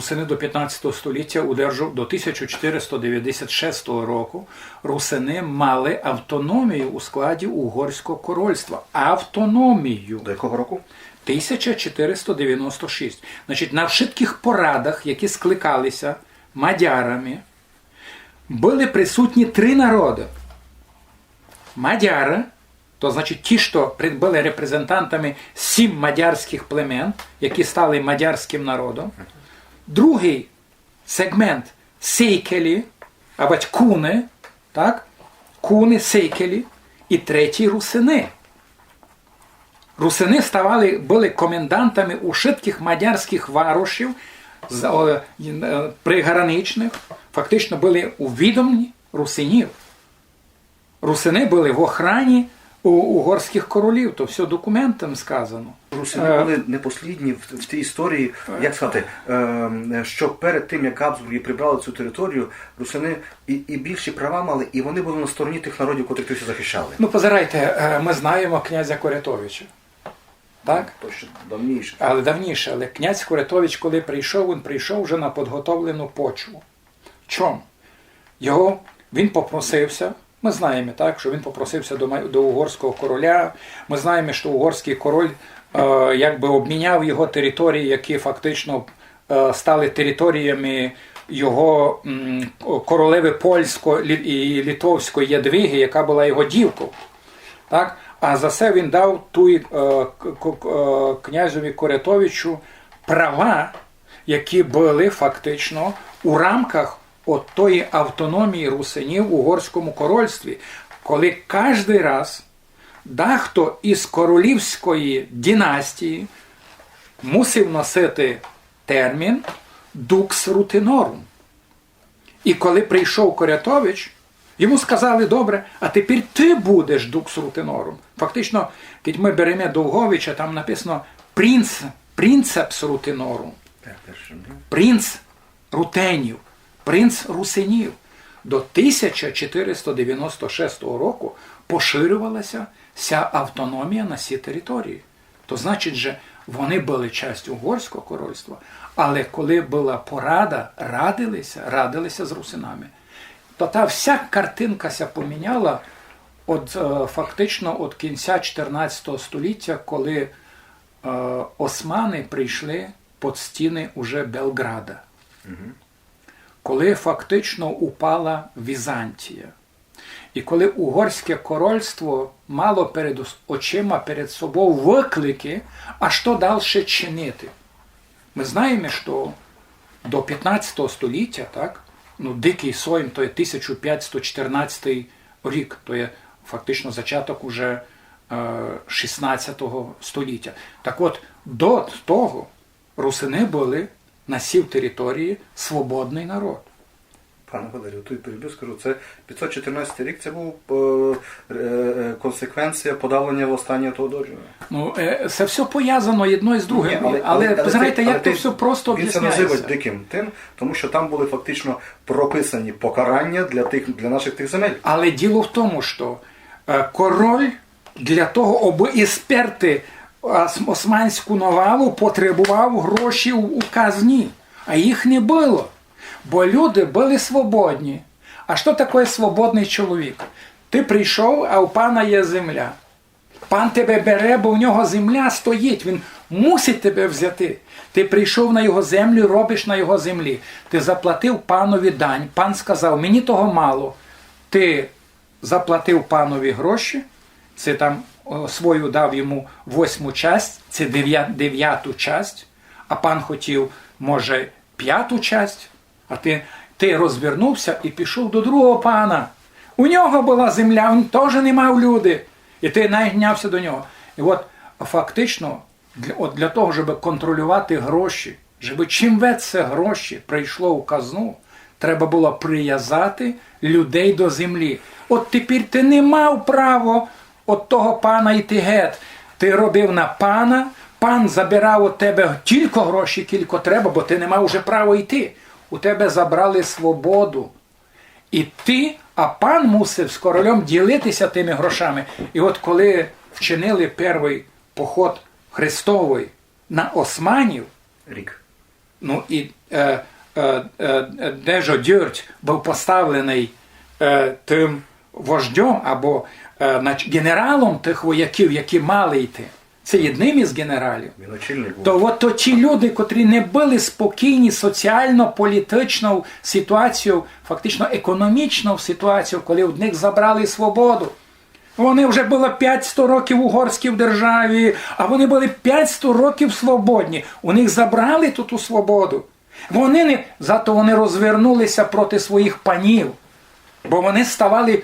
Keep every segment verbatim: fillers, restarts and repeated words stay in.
Русины до пятнадцятого століття удержу-, до тисяча чотириста девятдесят шестого року русины мали автономію у складі Угорського корольства. Автономію. До якого року? Тисяча чотириста девяносто шість. Значить, на всіх порадах, які скликалися мадярами, були присутні три народи. Мадяри, то значить ті, що при-, були репрезентантами сім мадярських племен, які стали мадярським народом. Другий сегмент — сейкелі, або куни, так? Куни, сейкелі. І третій — русины. Русины ставали, були комендантами у всіх мадярських варошів, з-, о, е, приграничних, фактично були у відомі русинів. Русины були в охрані у угорських королів, то все документом сказано. Русины були непослідні в, в тій історії, як сказати, е, що перед тим, як Габсбурги прибрали цю територію, русины і, і більші права мали, і вони були на стороні тих народів, котрих тих захищали. Ну, позирайте, е, ми знаємо князя Корятовича. Так? То ще давніше. Але давніше. Але князь Корятович, коли прийшов, він прийшов вже на підготовлену почву. Чому? Його, він попросився, ми знаємо, так, що він попросився до, май- до угорського короля. Ми знаємо, що угорський король е, якби обміняв його території, які фактично е, стали територіями його м, королеви польської і литовської Ядвиги, яка була його дівкою. Так? А за це він дав туй е, к- к- е, князеві Корятовичу права, які були фактично у рамках от тої автономії русинів в Угорському корольстві, коли кожен раз дехто із королівської династії мусив носити термін Dux Rutinorum. І коли прийшов Корятович, йому сказали: «Добре, а тепер ти будеш Dux Rutinorum». Фактично, коли ми беремо Довговича, там написано принц, princeps Rutinorum. Так, перше, да. Принц рутенів, принц русинів. До тисяча чотириста девяносто шестого року поширювалася вся автономія на всі території. То значить, же вони були часть Угорського корольства, але коли була порада, радилися, радилися з русинами. То та вся картинка ся поміняла от, е, фактично от кінця чотирнадцятого століття, коли е, османи прийшли під стіни уже Белґрада. Коли фактично упала Візантія. І коли Угорське корольство мало перед ос- очима перед собою виклики, а що далі чинити? Ми знаємо, що до пятнадцятого століття, так, ну, Дикий Сойм, то є тисяча пятсто чотирнадцятий рік, то є фактично зачаток уже е, шістнадцятого століття. Так от, до того русини були на сій території свободний народ. Пане Валерію, тут перебив, скажу, це пятсот чотирнадцятий рік, це був е, е, консеквенція подавлення восстання Теодожія. Ну, е, це все пов'язано єдно із другим. Ні, але- але, але- але знаєте, ти- як але то ти- все просто Він це об'ясняється. Називають диким тим, тому що там були фактично прописані покарання для тих, для наших тих земель. Але діло в тому, що е, король для того, аби ісперти ос- османську навалу, потребував гроші у, у казні, а їх не було, бо люди були свободні. А що таке свободний чоловік? Ти прийшов, а у пана є земля. Пан тебе бере, бо в нього земля стоїть, він мусить тебе взяти. Ти прийшов на його землю, робиш на його землі. Ти заплатив панові дань, пан сказав: «Мені того мало». Ти заплатив панові гроші, це там о, свою дав йому восьму часть, це дев'я- дев'яту часть, а пан хотів, може, п'яту часть, а ти, ти розвернувся і пішов до другого пана. У нього була земля, він теж не мав люди, і ти найнявся до нього. І от фактично, для, от для того, щоб контролювати гроші, щоб чим веце гроші прийшло в казну, треба було прив'язати людей до землі. От тепер ти не мав права от того пана йти гет. Ти робив на пана, пан забирав у тебе тілько гроші, кілько треба, бо ти не мав уже права йти. У тебе забрали свободу. І ти, а пан мусив з королем ділитися тими грошами. І от коли вчинили перший поход Христовий на османів, Рік. Ну і е, е, е, Дежо Дьордь быв поставленый е, тым вождьом або е, нач- ґенералом тых вояків, які мали йти. Се єдным із ґенералів. Він очільник быв. То от то ті люди, котрі не были спокійні соціално-політичнов ситуацією, фактично економічнов ситуацією, коли од них забрали свободу. Вони вже было пятсто років угорські в державі, а вони были пятсто років свободні. У них забрали ту, ту свободу. Вони не, зато вони розвернулися проти своїх панів, бо вони ставали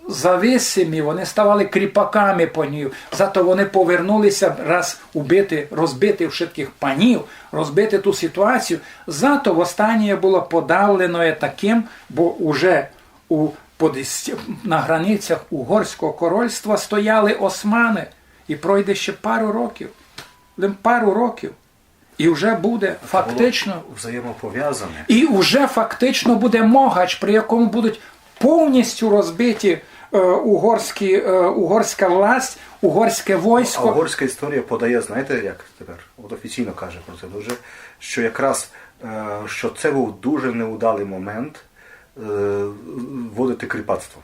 зависимі, вони ставали кріпаками панів. Зато вони повернулися раз убити, розбити всіх панів, розбити ту ситуацію. Зато восстання было подавлено таким, бо уже у, под, на границях Угорського корольства стояли османы. І пройде ще пару років. Лим пару років. І вже буде фактично, взаємопов'язане. І вже фактично буде Могач, при якому будуть повністю розбиті е, угорські, е, угорська власть, угорське войско. А угорська історія подає, знаєте як тепер? От офіційно каже про це дуже, що якраз е, що це був дуже невдалий момент е, вводити кріпацтво.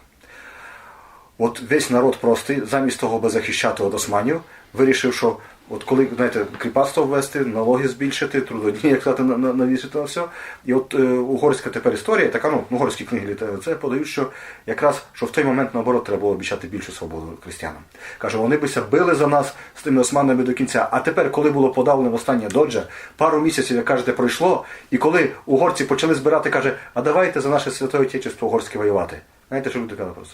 От весь народ простий, замість того, аби захищати від османів, вирішив, що от коли, знаєте, кріпацтво ввести, налоги збільшити, трудодні, як сказати, на- на- навісити на все. І от е, угорська тепер історія, така, ну, угорські книги літера, це подають, що якраз що в той момент, наоборот, треба було обіцяти більшу свободу християнам. Каже, вони би ся били за нас з тими османами до кінця. А тепер, коли було подавлено восстання Доджа, пару місяців, як кажете, пройшло, і коли угорці почали збирати, каже, а давайте за наше святе отечество угорське воювати. Знаєте, що люди казали про це?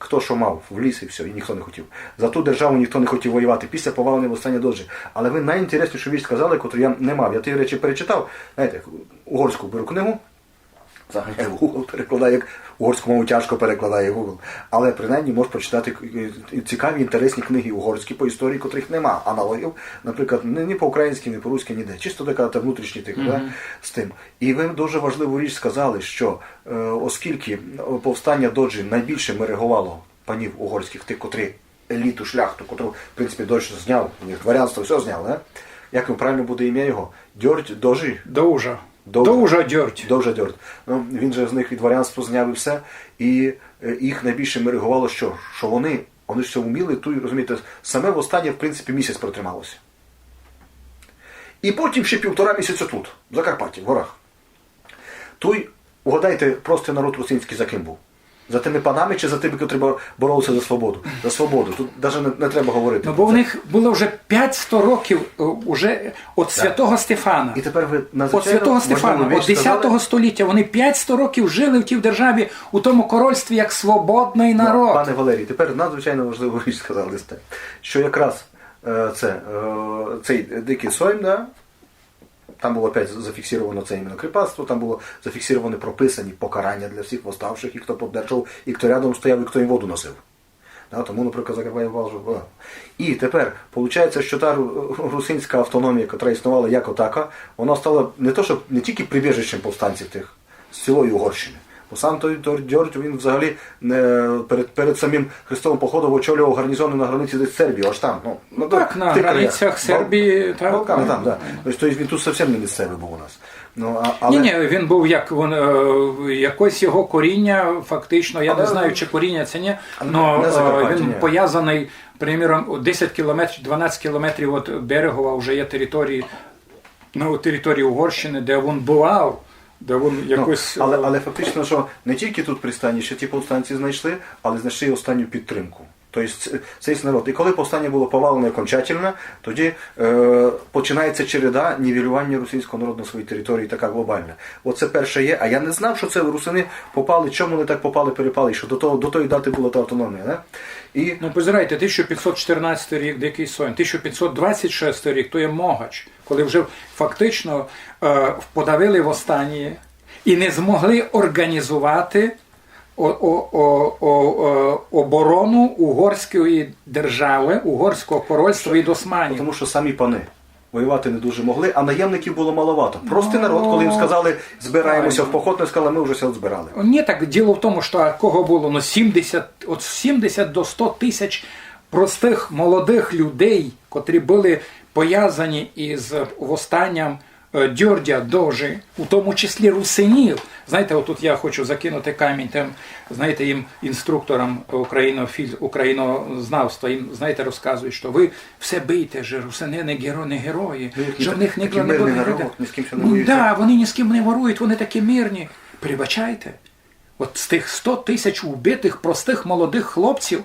Хто що мав, вліз і все, і ніхто не хотів. За ту державу ніхто не хотів воювати після повалення восстання Доджі. Але ви найінтереснішу віч сказали, яку я не мав. Я ті речі перечитав, знаєте, угорську беру книгу, взагалі Google перекладає, як угорську мову тяжко перекладає Google. Але принаймні можеш прочитати е, цікаві, інтересні книги угорські по історії, котрих нема аналогів, наприклад, ні, ні по-українськи, ні по-руськи, ніде. Чисто така та внутрішня тих, да, з тим. І ви дуже важливу річ сказали, що е, оскільки повстання Доджі найбільше мереговало панів угорських, тих, котрі еліту, шляхту, котру, в принципі, Додж зняв, у них дворянство, все зняв, не? Як правильно буде ім'я його? Дьордь Дожі? Довжа. Довжа. Довжа Дьордь. Довжа Дьордь. Ну, він же з них і дворянство зняв і все. І е, їх найбільше мереговало що? Що вони, вони ж все вміли, туй, розумієте, саме восстання, в принципі, місяць протрималося. І потім ще півтора місяця тут, в Закарпатті, в горах. Туй, угадайте, простий народ русинський за ким був? За тими панами чи за тими, котрі бо- боролися за свободу? За свободу. Тут навіть не, не треба говорити. Ну, бо в них было вже пятсто років е, уже від святого Стефана. І тепер ви Від надзвичайно святого важливу Стефана, річ від десятого сказали. Століття, вони пятсто років жили в тій державі, у тому корольстві як свободний народ. Пане Валерій, тепер надзвичайно важливу річ сказали сте, що якраз е, це, е, цей дикий сойм, да, там було опять зафіксировано це іменно кріпацтво, там було зафіксировано прописані покарання для всіх восставших, і хто поддержував, і хто рядом стояв, і хто їм воду носив. Да, тому, наприклад, Закарпаття Балту. І тепер, виходить, що та ру- русинська автономія, яка існувала як отака, вона стала не то, що не тільки прибіжищем повстанців тих з цілої Угорщини. Бо сам той Дор- Дьордь, він взагалі не, перед, перед самим хрестовим походом очолював гарнізони на границі десь з Сербією, аж там. Ну, Ну так, на границях Сербії, так. Балкани, там, так. Тобто він тут зовсім не місцевий був у нас. Ну, а, але... Ні, ні, він був як вон, е, якось його коріння, фактично, я Але не знаю, чи коріння це ні, але не Закарпаття, він ні. Пов'язаний, приміром, десять кілометрів, дванадцять кілометрів від Берегова вже є території, ну, території Угорщини, де він бував, де він якось... Ну, але, е, але фактично, що не тільки тут пристані, ще ті повстанці знайшли, але знайшли й останню підтримку. Тобто ц- цей народ. І коли повстання було повалене окончательно, тоді е, починається череда нівелювання російського народу на своїй території, така глобальна. Оце перше є. А я не знав, що це русини попали, чому вони так попали, перепали, що до того, до тої дати була та автономія. Не? І Ну, позирайте, тисяча пятсот чотирнадцятий рік, Дикий Сойм, тисяча пятсот двадцять шостий рік, то є Могач, коли вже фактично е, подавили восстаня і не змогли організувати о, о, о, о, е, оборону угорської держави, угорського корольства від османів. Тому що самі пани воювати не дуже могли, а наємників було маловато. Простий народ, коли їм сказали, збираємося в поход, вони сказали, ми вже все збирали. Ні, так діло в тому, що а кого було, ну, сімдесят, от сімдесят до сто тисяч простих молодих людей, котрі були пов'язані із восстанням е, дьордя дожі, у тому числі русинів. Знаєте, отут я хочу закинути камінь тим, знаєте, їм інструкторам українофіль-, українознавства, їм, знаєте, розказують, що ви все бийте, що русини не геро-, не герої, що в них не буде. Ну, які мирний народ, ні з ким ся не воює. Да, вони ні з ким не воюють, вони такі мирні. Перебачайте, от з тих сто тисяч убитих простих молодих хлопців,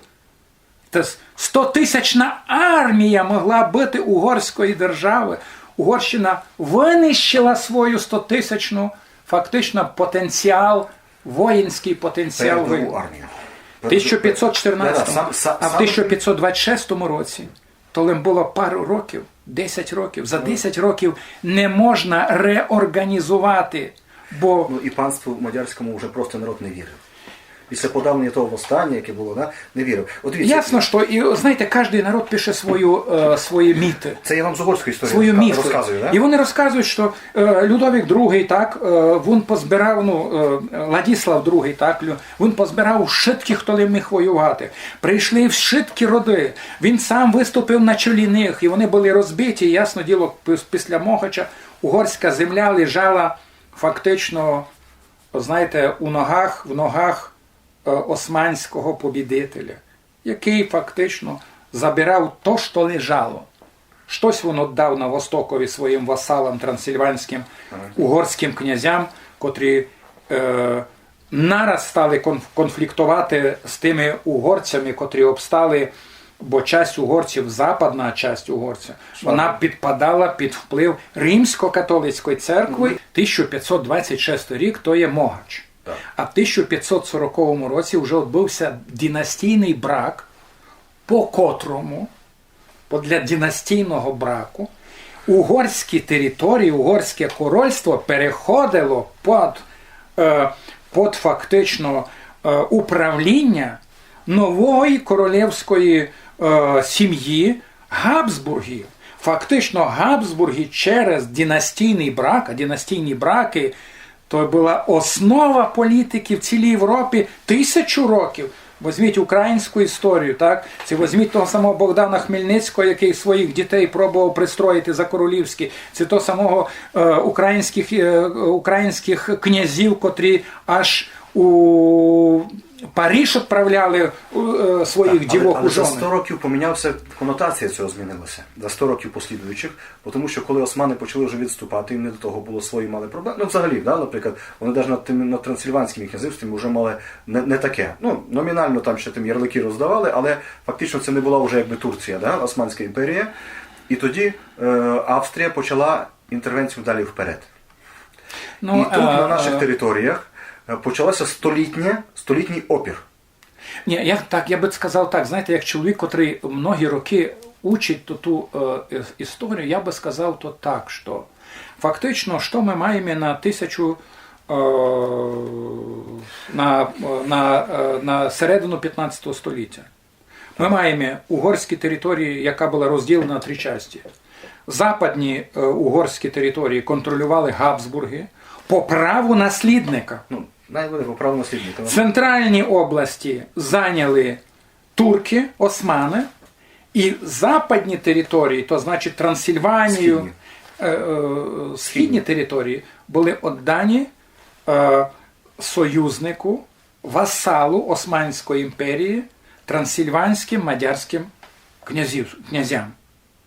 та с-, стотисячна армія могла бути угорської держави. Угорщина винищила свою стотисячну, фактично, потенціал, воїнський потенціал. Передову армію. Тисяча пятсот чотирнадцятому, а в тисяча пятсот двадцять шестому році, то лим було пару років, десять років, за десять років не можна реорганізувати, бо... Ну, і панству мадярському вже просто народ не вірив. Після подавлення того восстання, яке було, да, не вірив. От дивіться. Ясно, що, і, знаєте, кожен народ пише свою, е, свої міфи. Це я вам з угорської історії розказую, да? І вони розказують, що, е, Людовік другий, так, е, він позбирав, ну, е, Владислав другий, так, Лю-, він позбирав всіх, хто не міг воювати. Прийшли всі роди. Він сам виступив на чолі них, і вони були розбиті. Ясно діло, піс-, після Могача угорська земля лежала фактично, знаєте, у ногах, в ногах, е, османського побідителя, який фактично забирав то, що лежало. Штось він віддав на востокові своїм васалам трансильванським, угорським князям, котрі, е, нараз стали конф-, конфліктувати з тими угорцями, котрі обстали, бо часть угорців, западна часть угорців, вона підпадала під вплив римсько-католицької церкви. Тисяча пятсот двадцять шестий рік, то є Могач. Так. А в тисяча пятсот сороковому році вже відбувся династійний брак, по котрому, по, для династійного браку, угорські території, угорське корольство переходило під, е, під фактично, е, управління нової королівської, е, сім'ї Габсбургів. Фактично Габсбурги через династійний брак, а династійні браки то була основа політики в цілій Європі тисячу років. Возьміть українську історію, так? Чи возьміть того самого Богдана Хмельницького, який своїх дітей пробував пристроїти за королівські, чи того самого, е, українських, е, українських князів, котрі аж у Париж відправляли, е, своїх дівок у жони. Так, але за сто років помінявся, конотація цього змінилася. За сто років послідуючих, бо тому що коли османи почали вже відступати, їм не до того було, свої мали проблеми. Ну, взагалі, да, наприклад, вони навіть над тим, над трансильванськими князівствами вже мали не, не таке. Ну, номінально там ще тим ярлики роздавали, але фактично це не була вже якби Турція, да, Османська імперія. І тоді, е, Австрія почала інтервенцію далі вперед. Ну, і тут, е, на наших, е, територіях, е, почався столітнє, столітній опір. Ні, я так, я би сказав так, знаєте, як чоловік, котрий многі роки учить ту, ту, е, іс-, історію, я би сказав то так, що фактично, що ми маємо на тисячу, е, на, на, е, на середину пятнадцятого століття? Ми маємо угорські території, яка була розділена на три часті. Западні, е, угорські території контролювали Габсбурги по праву наслідника. Ну, най буде по праву наслідника. Центральні області зайняли турки, османи, і западні території, то значить Трансильванію, східні, е, е, східні території, були віддані, е, союзнику, васалу Османської імперії, трансильванським мадярським князів-, князям.